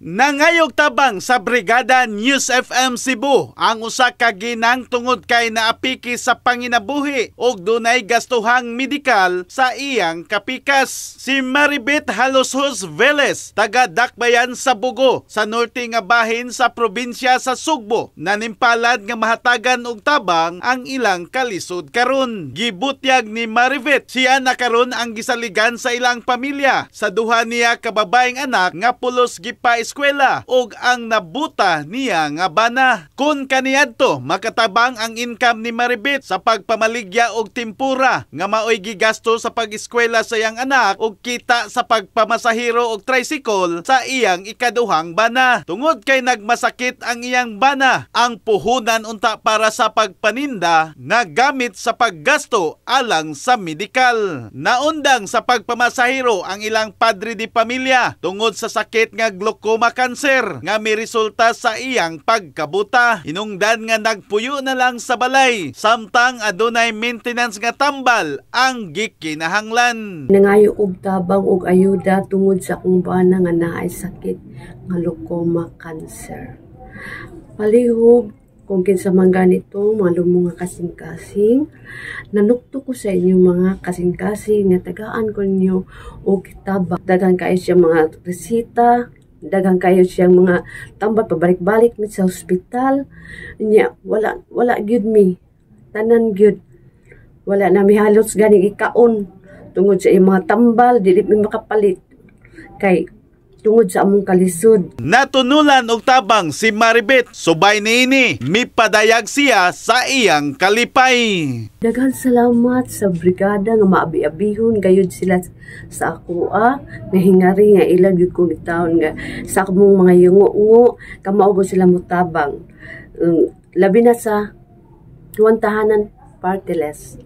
Nangayog tabang sa Brigada News FM Cebu ang usa ka ginang tungod kay naapiki sa panginabuhi ug dunay gastuhang medikal sa iyang kapikas. Si Maribit Haloshos Velez, taga Dakbayan sa Bugo, sa norte nga bahin sa probinsya sa Sugbo, nanimpalad nga mahatagan og tabang ang ilang kalisod karon. Gibutyag ni Maribit, siya na karon ang gisaligan sa ilang pamilya sa duha niya ka babaeng anak nga pulos gipa-eskwela ug ang nabuta niya nga bana. Kun kaniadto makatabang ang income ni Maribit sa pagpamaligya og tempura nga maoy gigasto sa pag-eskwela sa iyang anak ug kita sa pagpamasahero og tricycle sa iyang ikaduhang bana. Tungod kay nagmasakit ang iyang bana, ang puhunan unta para sa pagpaninda nagamit sa paggasto alang sa medikal. Naundang sa pagpamasahero ang ilang padre di pamilya tungod sa sakit nga glaucoma cancer nga miresulta sa iyang pagkabuta. Hinungdan nga nagpuyo na lang sa balay samtang adunay maintenance nga tambal ang gikinahanglan. Nangayo og tabang og ayuda tungod sa akong bana nga naay sakit nga glaucoma cancer. Palihog kung kinsa man ganito mga lumong nga kasing-kasing, nanukto ko sa inyong mga kasing-kasing nga tagaan ko ninyo og tabang. Daghan kayo siya mga resita, daghan kayo siyang mga tambal, pabalik-balik mi sa ospital. Nya wala wala gyud mi, tanan gyud wala na mi halos ganing ikaon tungod sa iyang mga tambal. Dili mi makapalit kay tungod sa among kalisod. Natunulan og tabang si Maribit, subay niini mipadayag siya sa iyang kalipay. Daghan salamat sa brigada nga maabi-abihon gayud sila sa akoa nga hingari nga ilang gyud kong taon nga sa akong mga yungo-ngo kamao gud sila motabang. Labi na sa Juan Tahanan Party List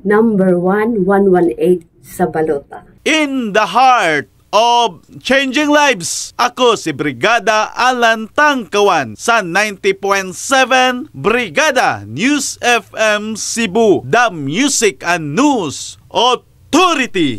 number 1118 sa balota. In the heart of changing lives, ako si Brigada Alan Tangkawan sa 90.7 Brigada News FM Cebu, the Music and News Authority.